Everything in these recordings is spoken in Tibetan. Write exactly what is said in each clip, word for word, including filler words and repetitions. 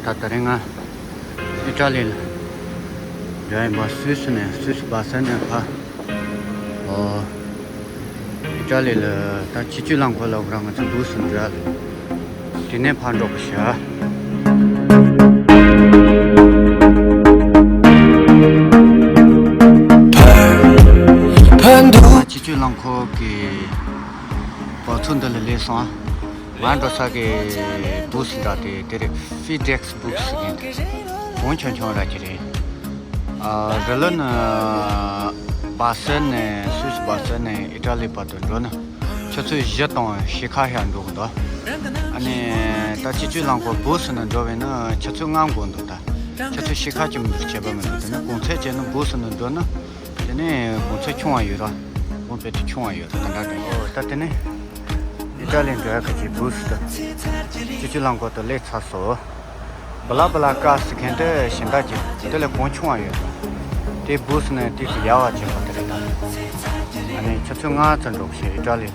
ད་དེ་རིང་ང་ཨི་ཊ་ལི་ལ་འགྲོ་ཡིན་པ། སུད་སི་ནས། སུད་སི་སྦ་སེལ་ནས་ཕར། ཨོ། ཨི་ཊ་ལི་ལ་ད་ཆུ་བཅུད་རླངས་འཁོར་ལ་འགྲོ་ར། ང་ཚོ་བུ་སུ་འགྲོ་ཡ་ལ། དེ་ནས་ཕར་འགྲོ་དགོས་ཤག་ཕར་འགྲོ། ཆུ་བཅུད་རླངས་འཁོར་གྱི་བ་ཚོ་འདི་ལ་སླེབས་སོང་ཨ། ང་འགྲོ་ས་གི་བུ་སུ་འདྲ་དེ་དེ་རེད། ཕི་ཌེག་སི་བུ་སུ་ཟེར་མཁན་དེ། གོང་ཆུང་ཆུང་ར་ཅིག་རེད། ཨ། རི་ལི་ནི་སྦ་སེལ་ནས། སུད་སི་སྦ་སེལ་ནས་ཨི་ཊ་ལི་བར་དུ་འགྲོ་ན་ཆུ་ཚོད་བཞི་དང་ཕྱེད་ཀ་ཞིག་འགྲོ་གི་འདུག་ཨ་ནི་ད་ཆུ་བཅུད་རླངས་འཁོར་བུ་སུ་ནས་འགྲོ་བས་ན་ཆུ་ཚོད་ལྔ་འགོར་འདུག་ད་ཆུ་ཚོད་ཕྱེད་ཀ་ཅིག་མི་འདུག་བྱས་པ་མི་འདུག་དེ་ནི་གོང་ཚད་བྱས་ན་བུ་སུ་ནས་འགྲོ་ན། དེ་ནས་གོང་ཚད་ཆུང་བ་ཡོད་ར། གོང་དཔེ་དེ་ཆུང་བ་ཡོད་ར། ག་འདྲ་འདྲ། ཨོ། ད་དེ་ནས་ཨི་ཊ་ལི་འགྲོ་ཡ་གི་ཅིག་བུ་སུ་ད་ཆུ་བཅུད་རླངས་འཁོར་དུ་སླེབས་ཚར་སོང་། བ་ལ་བ་ལ་ཀ་ཟེར་མཁན་དེ་གཞན་དག་ཅིག་དེ་ལས་གོང་ཆུང་བ་ཡོད་ར། དེ་བུ་སུ་ནས་དེ་ཚོ་ཡར་བ་བྱེད་པ་དེ་རེད་ད། ཨ་ནི་ཆུ་ཚོད་ལྔ་ཙམ་འགྲོ་ཞེས་ཨི་ཊ་ལི།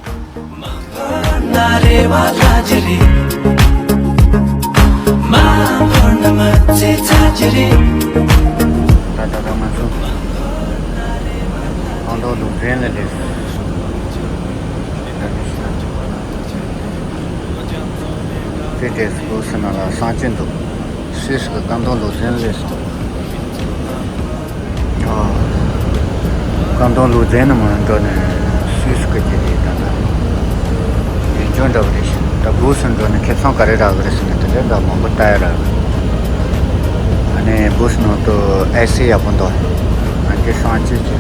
ད་ད་ལྟ་ང་ཚོ་ཁང་སྟོང་ལུག་འཛིན་ལ་སླེབས་སོང་། ཕི་ཌེག་སི་བུ་སུ་ནང་ལ་གསང་སྤྱོད་འདུག་སུད་སི་གི་ཀན་ཏུང་ལུག་འཛིན་སླེབས་སོང་། ཨ། ཀན་ཏུང་ལུག་འཛིན་ནས་མར་འགྲོ་ནས་སུད་སི་གི་རྒྱལ་རིགས་དང་། ཡུལ་ལྗོངས་འདྲ་བོ་རེད་ཤག་ད་བུ་སུ་འགྲོ་ནས་ཁེ་བཟང་ག་རེ་རག་གི་རེད་ཟེར་ན། དེ་འདྲ་འདྲ་མང་པོ་ལྟ་ཡ་རག་གི། ཨ་ནི་བུ་སུ་ནང་དུ་ཨེ་སི་ཡག་པོ་འདུག་ཨ་དེ་གསང་སྤྱོད་ཀྱི་དེ་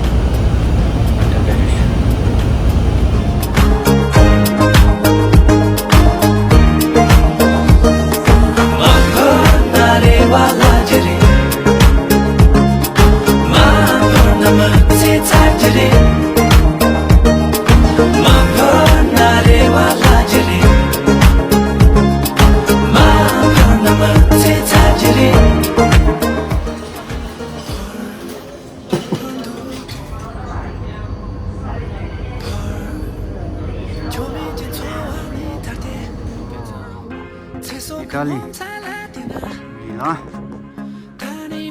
འདྲ་རེད་ཤག་ཨི་ཊ་ལི་ཡིན་ཨ། ཨ།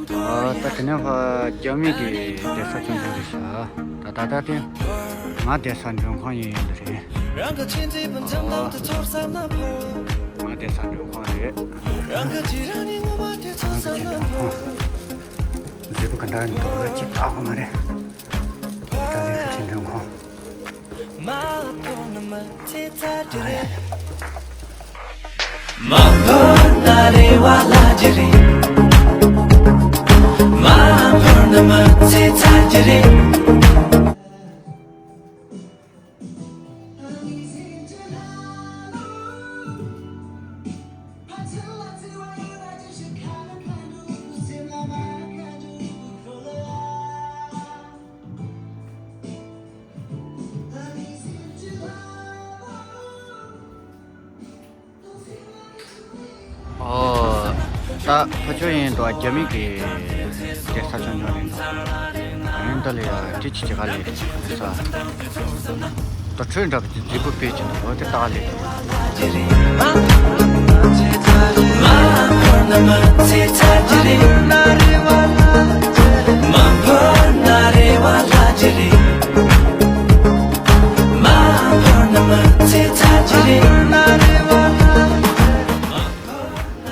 ད་དེ་ནས་ཕར་རྒྱ་མི་གི་བསྡད་ས་ཆུང་ཆུང་རེད་ཤག་ད་ད་ལྟ་དེ་ང་བསྡད་ས་མགྲོན་ཁང་ཡིན་ཡོད་རེད། ཨ། ང་བསྡད་ས་མགྲོན་ཁང་རེད། ང་བསྡད་ས་མགྲོན་ཁང་། མཛེས་པོ་ག་འདྲ་འདུག་ཅིག་ལྟ་དགོས་མ་རེད། ད་ལྟ་དེ་མགྲོན་ཁང་། ཨོ། ད་ཕ་ཆོས་ཡིན་དུ་རྒྱ་མི་གི་དེ་ས་ཆ་ཉོ་རིན་དང་། ད་ཡིན་ད་ལ་ཡ་དེ་ཅི་ཅི་ག་ལས་དེ་ས། ད་ཁྲོད་འདྲ་པོ་དེ་མཛེས་པོ་དཔེ་ཅི་འདུག་འོ་དེ་ལྟ་ག་ལས་དེ།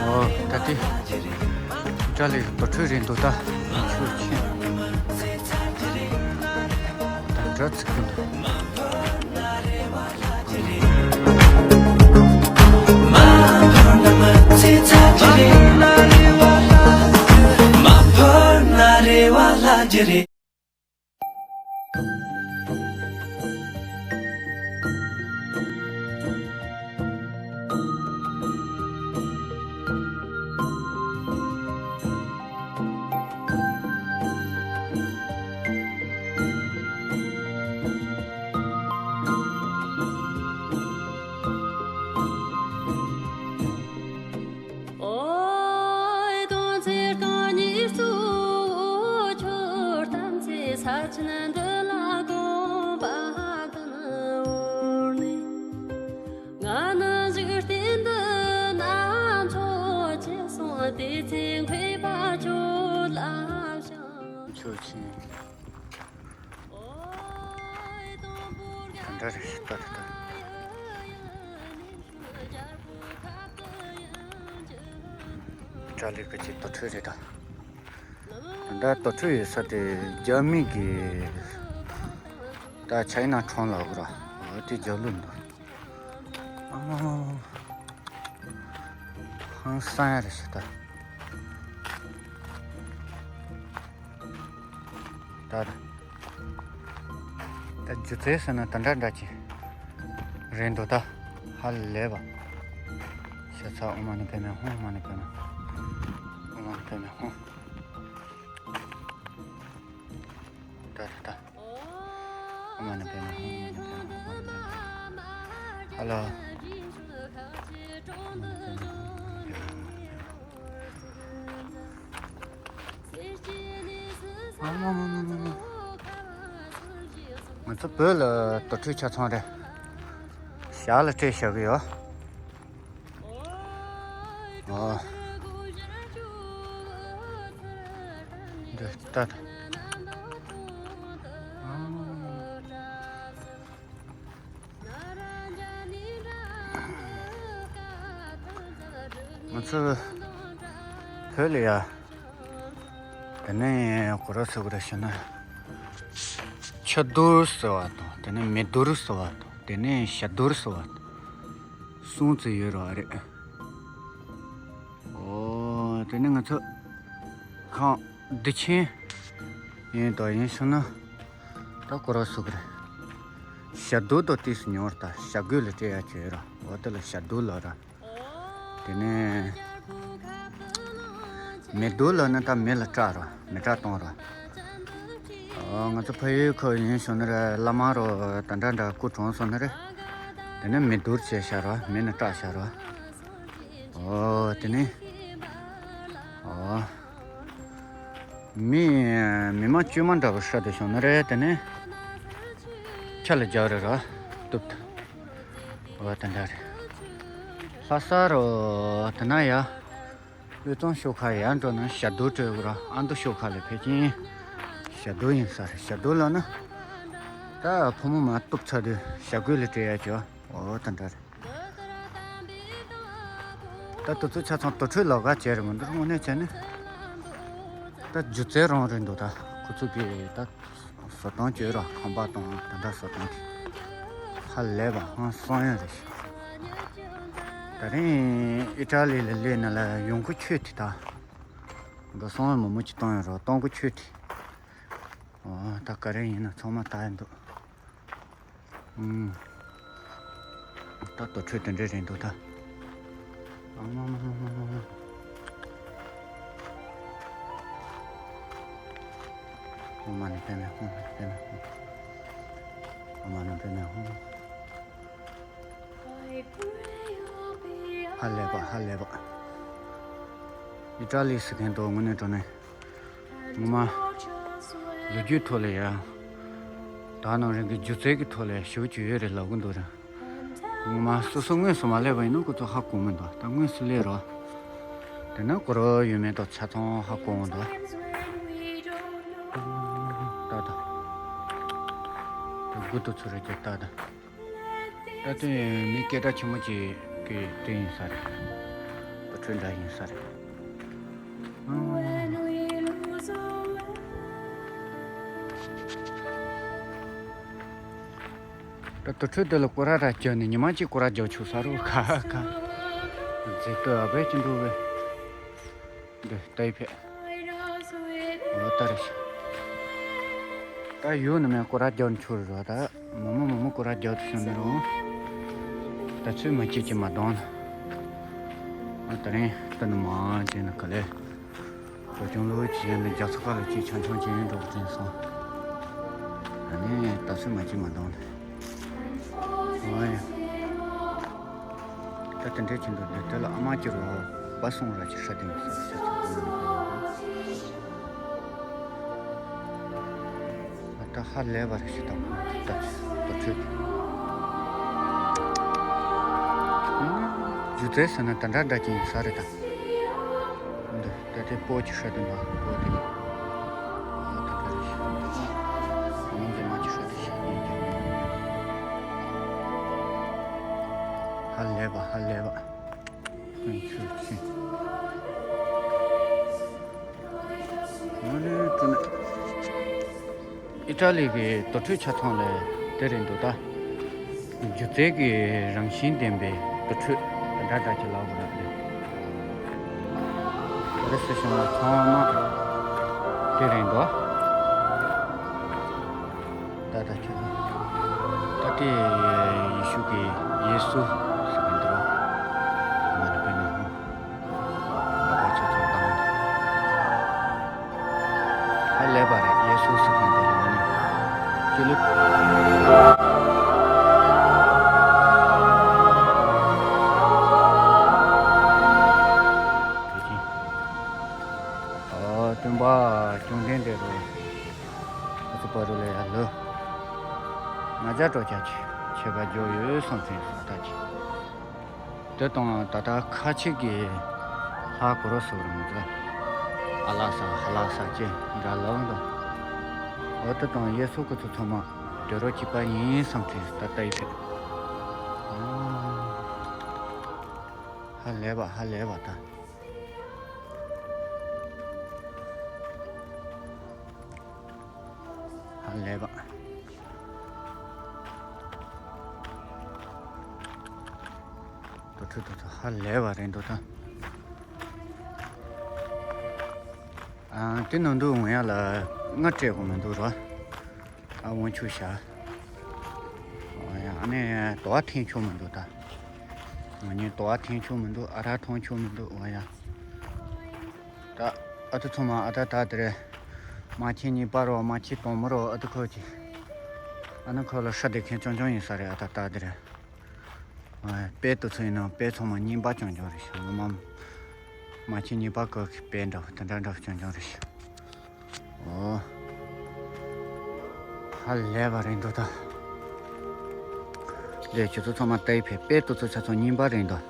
ཨོ། ད་དེ་ཨི་ཊ་ལི་རྡོ་ཁྲོད་རེད་འདུག་ད་ཆུ་ཆེན་ད་འདྲ་ཚིག་གི་འདུག་ཨོ། དོན་ཚེ་དང་ཉིད་གཙོ་བོ་ཁྱོད་ཐམས་ཅད་ས་ཆེན་འདི་ལ་དགོངས་པ་ཀུན་བོར་ནས། ང་ནི་འཇིག་རྟེན་འདི་ན་མཆོག་ཅེས་གསུངས་ཏེ་ ཆེན། ད་འདྲ་རེད་ཤག་ད་ད་ད། ཏྲ་ལི་གི་ཅིག་དུར་ཁྲོད་རེད་ད། ད་དུར་ཁྲོད་ཡོད་ས་དེ་རྒྱ་མི་གི་ད་ཆའི་ན་ཁྲོན་ལ་འོག་ར། འོ་དེ་རྒྱབ་ལོགས་འདུག་ཨ་མ་མ་མ་མ། ཧང་སང་ཡ་རེད་ཤག་ད། ད་ད། ད་སྒྱུ་རྩལ་ཟེར་ན་ད་འདྲ་འདྲ་ཅིག་རེད་འདུག་ད། ཧ་ལས་པ། ཤ་ཚ་ཨོཾ་མ་ཎི་པདྨེ་ཧཱུྃ། ཨོཾ་མ་ཎི་པདྨེ་ཧཱུྃ། ཨོཾ་མ་ཎི་པདྨེ་ཧཱུྃ། ད་ད་ད། ཨོཾ་མ་ཎི་པདྨེ་ཧཱུྃ། ཨོཾ་མ་ཎི་པདྨེ་ཧཱུྃ། ཧ་ལོ། ང་ཚོ་བོད་ལ་དུར་ཁྲོད་ཆ་ཚང་རེད། ཞྭ་ལ་སྤྲད་བཞག་གི་ཡོད། ཨོ། འདི་ལྟ་དང་། ང་ཚོ་བོད་ལ་ཡ། དེ་ནས་ག་རེ་ཟེར་དགོས་རེད་ཟེར་ན། ཆུ་དུར་ཟེར་བ་དང་དེ་ནས་མེ་དུར་ཟེར་བ་དང་དེ་ནས་ཞྭ་དུར་ཟེར་བ་དང་། གསུམ་ཙམ་ཡོད་རེད་པ། ཨོ། དེ་ནས་ང་ཚོ་ཁམས་བདེ་ཆེན་ཡིན་དང་ཡིན་སོང་ན་ད་ག་རེ་ཟེར་དགོས་རེད། ཞྭ་དུར་དང་ཏོག་ཙམ་ཉེ་བར་ད་བྱ་རྒོད་ལ་སྤྲད་ཡ་ཅིག་ཡོད་རེད། འོ་དེ་ལ་ཞྭ་དུར་ལབ་རེད། དེ་ནས་མེ་དུར་ལབ་ན་ད་མེ་ལ་སྲེག་རེད། མེ་སྲེག་གཏོང་རེད། ཨོ། ང་ཚོ་ཕ་ཡུལ་ཁུལ་ཡིན་སོང་ན་རེད། བླ་མ་རེད་ད་འདྲ་འདྲ་སྐུ་གྲོངས་སོང་ན་རེད། དེ་ནས་མེ་དུར་བྱས་བཞག་རེད། མེ་ནས་སྲེག་བཞག་རེད། ཨོ། དེ་ནས། ཨོ། མི་མི་མ་བཅོས་མ་འདྲ་བོ་ཤ་དེ་བྱུང་ན་རེད། དེ་ནས་ཆ་ལ་རྒྱག་རེད་ར། གཏུབ་ད། ཨོ་དེ་འདྲ་རེད། ལྷ་ས་རུ་དེ་ན་ཡ། དབུས་གཙང་ཤོག་ཁག་ཡར་འགྲོ་ན་ཞྭ་དུར་སྤྲོད་དགོས་ར། ཨ་མདོ་ཤོག་ཁག་ལ་ཕེབས་ཀྱིན་ཞྭ་དུར་ཡིན་ས་རེད། ཞྭ་དུར་ལབ་ན་ད་ཕོ་མོ་མ་གཏུབ་ཚར་དུས་བྱ་རྒོད་ལ་སྤྲད་ཡ་ཅིག་ཨོ་དེ་འདྲ་རེད། ད་དེ་ཚོ་ཆ་ཚང་དུར་ཁྲོད་ལོགས་ཀ་བྱས་རེད་མི་འདུག་དངོས་གནས་བྱས་ན་ད་སྒྱུ་རྩལ་རང་རེད་འདུག་ད་ཁོ་ཚོ་གིས་ད་བཟོ་སྟངས་བྱས་ར། ཁང་པ་དང་དེ་འདྲ་བཟོ་སྟངས་དེ་ཧ་ལས་པ་ཧང་སང་ཡ་རེད་ཤག་ད་རིང་ཨི་ཊ་ལི་ལ་སླེབས་ནས་ལ་ཡོང་གི་ཆོས་དེ་ད་འགྲོ་སོང་མོག་མོག་ཅིག་བཏང་ཡོད་ར། གཏོང་གི་ཆོས་དེ། ཨོ། ད་ག་རེ་ཡིན་ན་ཚང་མ་ལྟ་ཡི་འདུག་ཨུམ། ད་དུར་ཁྲོད་དེ་འདྲ་རེད་འདུག་ད། ཨ་མ་མ་མ་མ་མ་མ། ཨོཾ་མ་ཎི་པདྨེ་ཧཱུྃ། ཨོཾ་མ་ཎི་པདྨེ་ཧཱུྃ། ཧ་ལས་པ་ཧ་ལས་པ། ཨི་ཊ་ལི་ཟེར་མཁན་དེ་དངོས་གནས་དྲང་གནས། ངོ་མ། ལོ་རྒྱུས་ཐོག་ལ་ཡ། ད་ནང་རང་གི་སྒྱུ་རྩལ་གྱི་ཐོག་ལ་ཞེ་པོ་ཅིག་ཡོད་རེད་ལབ་གི་འདུག་ར། ངོ་མ་སོ་སོ་དངོས་སུ་མ་སླེབས་པ་ཡིན་ན་ཁོ་ཚོ་ཧ་གོ་མི་འདུག་ད་དངོས་སུ་སླེབས་རོགས། དེ་ན་ག་རེ་ཡོད་མེད་དང་ཆ་ཚང་ཧ་གོ་འོང་འདུག་ད་ད། དགུ་དུ་ཚུར་རེ་རྒྱབ་ད་ད། ད་དེ་མི་སྐད་གྲགས་ཆེན་མོ་ཅིག་གི་དེ་ཡིན་ས་རེད། དུར་ཁྲོད་འདྲ་ཡིན་ས་རེད། ད་དུར་ཁྲོད་དེ་ལ་སྐོར་ར་ར་བརྒྱབ་ནས་ཉི་མ་གཅིག་སྐོར་ར་རྒྱབ་ཆོག་ས་རུ་ཁ་ཁ། མཛེས་སྡུག་ཨ་བས་ཅི་འདུག་བས། འདི་ལྟ་ཡི་ཕེ། འོ་ད་རེ་ཤི། ད་ཡུལ་ནི་མེད་སྐོར་ར་རྒྱབ་ཆོག་རེད་ར། ད་མོ་མོ་མོ་མོ་སྐོར་ར་རྒྱབ་ཏུ་ཤོར་ནི་རུང་། ད་ཚོད་མ་སྐྱེས་ཀྱི་མ་གཏོང་ན། ཨ་ད་རིང་ད་ནི་མ་བྱས་ན་ག་ལེ། བོད་ལྗོངས་ལོ་བཅུ་ནི་རྒྱ་ཚ་ཁ་ལ་ཅིག་ཆང་ཆང་ཅན་འགྲོ་གི་དྲན་སོང་། ཨ་ནི་ད་ཚོད་མ་སྐྱེས་མ་གཏོང་ན། ཨོ་ཡ། ད་དེ་འདྲའི་ཆེད་དུ་འདི་དེ་ལ་ཨ་མ་གྱུར་བ་པ་སོང་ར་ཅིག་ཧྲ་དེ་ཡིན་ཟེར་ཟེར་ཚུལ་གོ་མི་འདུག་ད་ཧ་ལས་པ་རེ་ཞིག་དང་ད་ད་ཁྲོད་སྒྱུ་རྩལ་ཟེར་ན་ད་འདྲ་འདྲ་ཅིག་ཡིན་ས་རེད་ད། འདི་ད་དེ་སྤོ་ཅིག་ཧྲ་དེ་འདུག་སྤོ་དེ་ཡིན། ད་ ཨི་ཊ་ལི་གི་དུར་ཁྲོད་ཆ་ཚང་ལ་དེ་རེད་འདུག་ད། སྒྱུ་རྩལ་གྱི་རང་བཞིན་ལྡན་པའི་དུར་ཁྲོད་དེ་འདྲ་འདྲ་ཅིག་ལབ་དགོས་རེད། རེད་ཟེར་བྱུང་ན་ཚང་མ་དེ་རེད་འདུག་ད་ད་ཁྱོད་ད་ལྟའི་ཡེ་ཤུ་གི་ཡེ་སུ་ཟེར་གི་འདུག་ང་ནི་དཔེ་མི་སྲིད། ལག་པ་ཆ་ཚང་བཏང་། ཧ་ལས་པ་རེད། ཡེ་སུ་ཟེར་མཁན་དེ་ལ་ནི་ཅི་ལུགས། དེ་བཞིན། ཨོ་སྟོན་པ་བཅོམ་ལྡན་འདས་རོ། ཨ་ཙི་པ་རུ་ལ་ཡ་ལོ། ང་རྒྱ་སྤྲོ་རྒྱ་ཆེ་ཆེ་བ་འཇོག་ཡོད་སོང་ཚེ་ས་ད་ཆེ། དེ་དང་ད་ལྟ་ཁ་ཆེ་གི་ལྷ་གོ་རོ་སོགས་རུ་མི་འདུག་ཨ་ལ་ས་ཧ་ལ་ས་ཅེ་འདྲ་ལོང་དང་། འོ་དེ་དང་ཡེ་སུ་ཁོ་ཚོ་ཚང་མ་དུད་འགྲོ་གཅིག་པ་ཡིན་བསམ་ཚེ་ད་ལྟ་ཡི་ཕེབས། ཧ་ལས་པ་ཧ་ལས་པ་ད། ཧ་ལས་པ། དུར་ཁྲོད་དུ་ཚོ་ཧ་ལས་པ་རེད་འདུག་ད། ཨ་དེ་ནང་དུ་འོང་ཡ་ལ་སྔ་སྤྲད་དགོས་མི་འདུག་ར། ཨ་འོང་ཆུ་བྱ། ཨ་ནི་དོ་བ་འཐེན་ཆོག་མི་འདུག་ད། ང་གཉིས་དོ་བ་འཐེན་ཆོག་མི་འདུག་ཨ་རག་འཐུང་ཆོག་མི་འདུག་འོ་ཡ། ད་ཨ་ཐུ་ཚང་མ་ཨ་ད་ད་དེ་རེད། མ་ཁྱེད་གཉིས་པ་རོ་མ་ཁྱེད་དང་མོ་རོ་ཨ་ཐུ་ཁོ་ཅི། ཨ་ནི་ཁོ་ལ་ཧྲ་དེ་ཁན་ཅོང་ཅོང་ཡིན་ས་རེད་ཨ་ད་ད་དེ་རེད། དཔེ་དུ་ཚོད་ཡིན་ན་དཔེ་ཚང་མ་རྙིང་པ་ཅོང་ཅོང་རེད་ཤག་ངོ་མ། མ་ཁྱེད་གཉིས་པ་ཁོ་གི་དཔེ་འདྲ་བོ་དེ་འདྲ་འདྲ་བོ་ཅོང་ཅོང་རེད་ཤག་ཨོ། ཧ་ལས་པ་རེད་འདུག་ད། འདི་ཁྱོད་ཚོ་ཚང་མ་ལྟ་ཡི་ཕེ་དཔེ་དུ་ཚོ་ཆ་ཚང་རྙིང་པ་རེད་འདུག་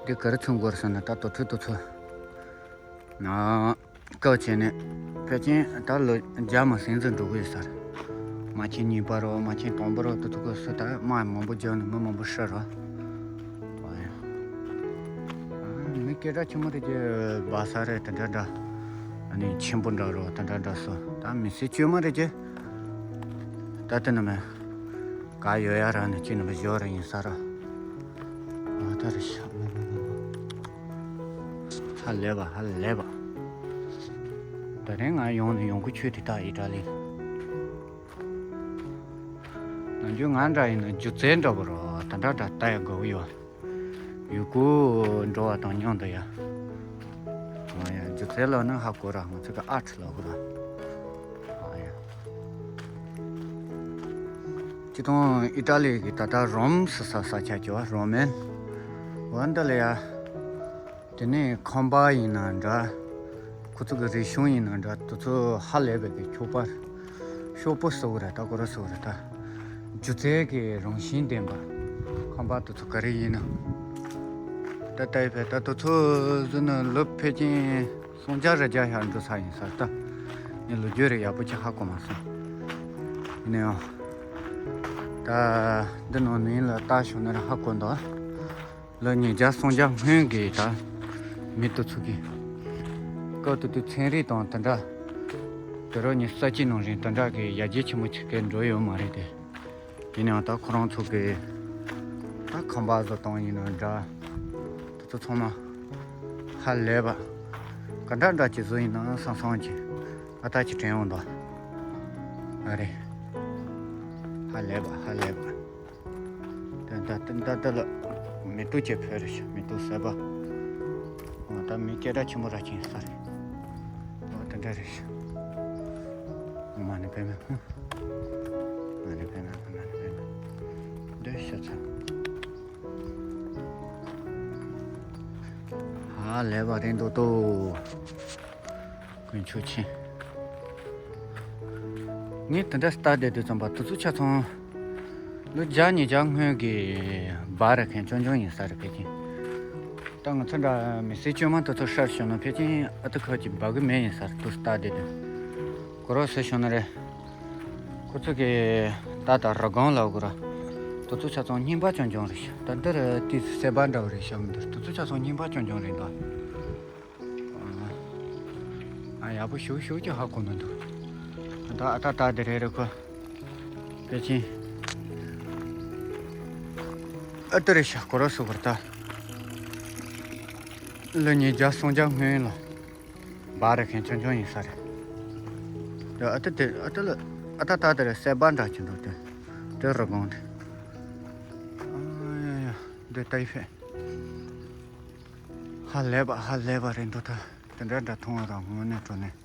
འདི་ག་རེ་ཚུན་དགོས་ཟེར་ན་ད་དུར་ཁྲོད་དུ་ཚོ། ན། སྐབས་བྱས་ནས་ཕལ་ཆེར་ད་ལོ་བརྒྱ་མ་ཟིན་ཙམ་འགྲོ་གི་ཡོད་ས་རེད། མ་ཁྱེད་གཉིས་པ་རོ་མ་ཁྱེད་དང་པོ་རོ་དུ་ཚོ་གོ་སུ་ད་དམག་མང་པོ་རྒྱག་ནས་མི་མང་པོ་ཤི་རོ། མི་སྐད་གྲགས་ཆེན་མོ་རེད་ཀྱི་སྦ་ས་རེད་དེ་འདྲ་འདྲ། ཨ་ནི་ཆེན་པོ་འདྲ་རོ་དེ་འདྲ་འདྲ་སོ་ད་མི་སེར་བཅོས་མ་རེད་ཀྱི། ད་དེ་ནི་མེད། ག་ཡོད་ཡ་ར་ནི་ཅི་ནི་མི་བཞོ་ར་ཡིན་ས་ར། ཨ་ད་རེ་ཤ་ཧ་ལས་པ་ཧ་ལས་པ། ད་རེས་ང་ཡོང་ནི་ཡོང་གི་ཆོས་དེ་དག་ཨི་ཏྲ་ལི། ནམ་རྒྱུན་ང་འདྲ་ཡིན་ན་སྒྱུ་རྩལ་འདྲ་པོ་རོ་ད་འདྲ་འདྲ་ལྟ་ཡ་དགའ་བོ་ཡོད། ཡུལ་སྐོར་འགྲོ་བ་དང་མཉམ་དུ་ཡ། ང་ཡ་སྒྱུ་རྩལ་ལ་ནི་ཧ་གོ་ར་ང་ཚོ་གི་ཨ་ཁྲི་ལ་གོ་ར། ཨ་ཡ། སྤྱི་དང་ཨི་ཏྲ་ལི་གི་ད་ལྟ་རོམ་སི་ས་ས་ཆ་ཅོ་རོ་མན། འོ་འདི་ལ་ཡ། དེ་ནས་ཁང་པ་ཡིན་ན་འདྲ། ཁོ་ཚོ་གི་རིག་གཞུང་ཡིན་ན་འདྲ་དེ་ཚོ་ཧ་ལས་པའི་གི་ཁྱོ་པར། ཤོག་བུ་སོ་ར་ད་གོ་ར་སོ་ར་ད། སྒྱུ་རྩལ་གི་རང་བཞིན་ལྡན་པ། ཁང་པ་དེ་ཚོ་ག་རེ་ཡིན་ན། ད་ལྟ་ཡི་ཕེ་ད་དེ་ཚོ་ཟིན་ན་ལོ་ཕལ་ཆེར་སུམ་བརྒྱ་རེ་བརྒྱ་ཤར་འགྲོ་ས་ཡིན་ས་ད། ངས་ལོ་རྒྱུས་རེ་ཡག་པོ་ཅིག་ཧ་གོ་མ་སོང་། ཡིན་ན་ཡང་། ད་འདི་ནང་ནས་ལ་ལྟ་ཞོག་ན་ར་ཧ་གོ་འདུག་ལོ་ཉིས་བརྒྱ་སུམ་བརྒྱ་སྔོན་གྱི་ད་མི་དེ་ཚོ་གི་སྐབས་དེ་དུས་ཚན་རིག་དང་དེ་འདྲ་དེ་རོ་ཉི་ས་ཅི་ནང་བཞིན་དེ་འདྲ་གི་ཡར་རྒྱས་ཆེན་མོ་ཆེ་གེ་འགྲོ་ཡོད་མ་རེད་དེ། ཡིན་ཡང་ད་ཁོ་རང་ཚོ་གི་ད་ཁང་པ་བཟོ་སྟངས་ཡིན་ན་འདྲ་དེ་ཚོ་ཚང་མ་ཧ་ལས་པ་ག་འདྲ་འདྲ་ཅིག་བཟོ་ཡིན་ན་བསམ་བསམ་གྱི་ཨ་ད་ཅིག་དྲན་འོང་དོ་ཨ་རེད། ཧ་ལས་པ་ཧ་ལས་པ། ད་ད་ད་ད་ལ་མེ་ཏོག་ཅེས་ཕོལ་རེ་ཤ་མེ་ཏོག་སེ་བ། འོ་ད་མི་སྐད་གྲགས་ཆེན་པོ་ར་ཆེན་ས་རེད། འོ་ད་འདྲ་རེ་ཤ། མ་ནི་པེ་མེ་ཧུ། མ་ནི་པེ་མེ་ཧུ་མ་ནི་པེ་མེ། འདི་ཤ་ཚ། ཧ་ལས་པ་རེད་འདུག་ཏོ། དཀོན་མཆོག་མཁྱེན། ངས་དེ་འདྲ་ལྟ་བསྡད་དུས་ཙམ་པ་དུས་ཚོད་ཆ་ཚང་། ལོ་བརྒྱ་ཉིས་བརྒྱ་སྔོན་གྱི་སྦ་ར་མཁན་ཅོང་ཅོང་ཡིན་ས་རེད་ཕལ་ཆེར། ད་ང་ཚོ་འདྲ་མི་སེར་བཅོས་མ་དེ་ཚོ་ཧྲར་བྱུང་ན་ཕལ་ཆེར་ཨ་ཏི་ཁ་གྱི་སྦ་གི་མེད་ཡིན་ས་རེད་དུས་ལྟ་བསྡད་དུས། གོ་རོགས་ཟེར་བྱུང་ན་རེད། ཁོ་ཚོ་གི་ད་ད་ར་སྒང་ལ་གོ་ར། དུས་ཚོད་ཆ་ཚང་རྙིང་པ་ཅོང་ཅོང་རེད་ཤག་ད་འདིར་དུས་སེ་བ་འདྲ་བོ་རེད་ཤག་མི་འདུག་དུས་ཚོད་ཆ་ཚང་རྙིང་པ་ཅོང་ཅོང་རེད་འདུག་ཨ། ཡག་པོ་ཞུགས་ཞུགས་ཀྱི་ཧ་གོ་མི་འདུག་ད་ཨ་ད་ད་དེ་རེད་རེད་ཁོ། པེ་ཅིན། ཨ་ཏི་རེད་ཤག་གོ་ར་སུ་གར་ད། ལོ་ཉིས་བརྒྱ་སུམ་བརྒྱ་སྔོན་ལ། བ་རེ་མཁན་ཆུང་ཆུང་ཡིན་ས་རེད། ད་ཨ་ཏི་དེ་ཨ་ཏི་ལ། ཨ་ད་ད་དེ་རེད་སེ་བ་འདྲ་གྱི་འདུག་དེ། དེ་རི་སྒང་དེ། ཨ་ཡ་ཡ། འདི་ཏའི་ཧྥེ། ཧ་ལས་པ་ཧ་ལས་པ་རེད་འདུག་ད། དེ་འདྲ་འདྲ་མཐོང་བ་དང་དངོས་གནས་དྲང་གནས།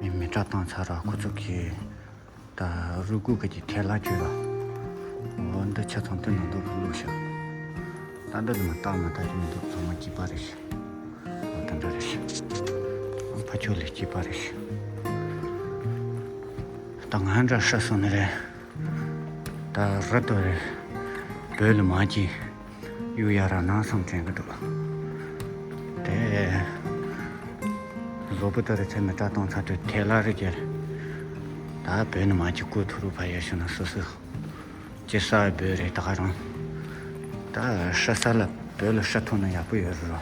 མི་མི་སྐྲ་བཏང་ཚར་ར་ཁོ་ཚོ་གིས་ད་རུ་གུ་གི་ཐལ་ལ་བཅོས་ལ། འོ་འདི་ཆ་ཚང་དེ་ནང་དུ་བླུགས་ཤག་ད་འདི་ནི་མ་བཏགས་མ་བཏགས་ཀྱི་མི་འདུག་ཚང་མ་སྐྱིད་པ་རེད་ཤག་འོ་དེ་འདྲ་རེད་ཤག་ཕ་ཆོས་ལས་སྐྱིད་པ་རེད་ཤག་ད་ང་འདྲ་ཧྲ་སོང་ནི་རེད། ད་རི་དོ་རེད། བོད་ལ་མ་སྐྱིད། གཡུག་ཡ་ར་ནང་སང་དྲན་གི་འདུག་དེ། བཟོ་པོ་དེ་རེད་ཚེ་མི་སྐྲ་གཏོང་ཚར་དུས་ཐལ་ལ་རེད་ཀྱི། ད་བོད་ནི་མ་སྐྱིད་སྐུ་ཐུག་རུ་ཕ་ཡ་ཤུ་ན་སུ་སུ། ཅི་ས་བོད་རེད་ད་ག་རང་། ད་ཧྲ་ས་ལ་བོད་ལ་ཧྲ་ཐུག་ན་ཡག་པོ་ཡོད་རུ་རོ།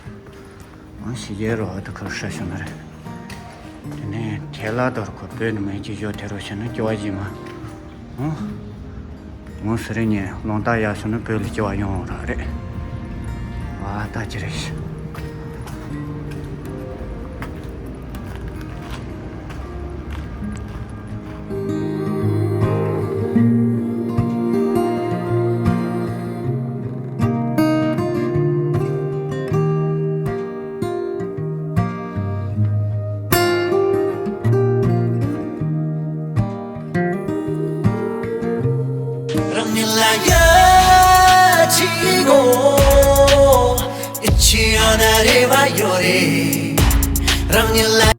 ཨང་ཤི་རྒྱལ་རོ་ཨ་ད་ཁར་ཧྲ་ཤོ་ན་རེད། དེ་ནས་ཐལ་ལ་དོར་ཁོ་བོད་ནི་མེད་ཀྱི་ཞོ་དེ་རོ་ཤི་ན་སྐྱོ་བ་ཞིག་མ། ཨང་། ངོ་སི་རི་ཉེ་ལོང་ཏ་ཡ་ཤོ་ན་བོད་ལ་སྐྱོ་བ་ཡོང་ར་རེད། ཨ་ད་ཅི་རེད་ཤི། རང་ཉིད་ལ་ཡ་ཆི་གོ། ཨི་ཆི་ཡ་ན་རེ་བ་ཡོད་རེད། རང་ཉིད་ལ།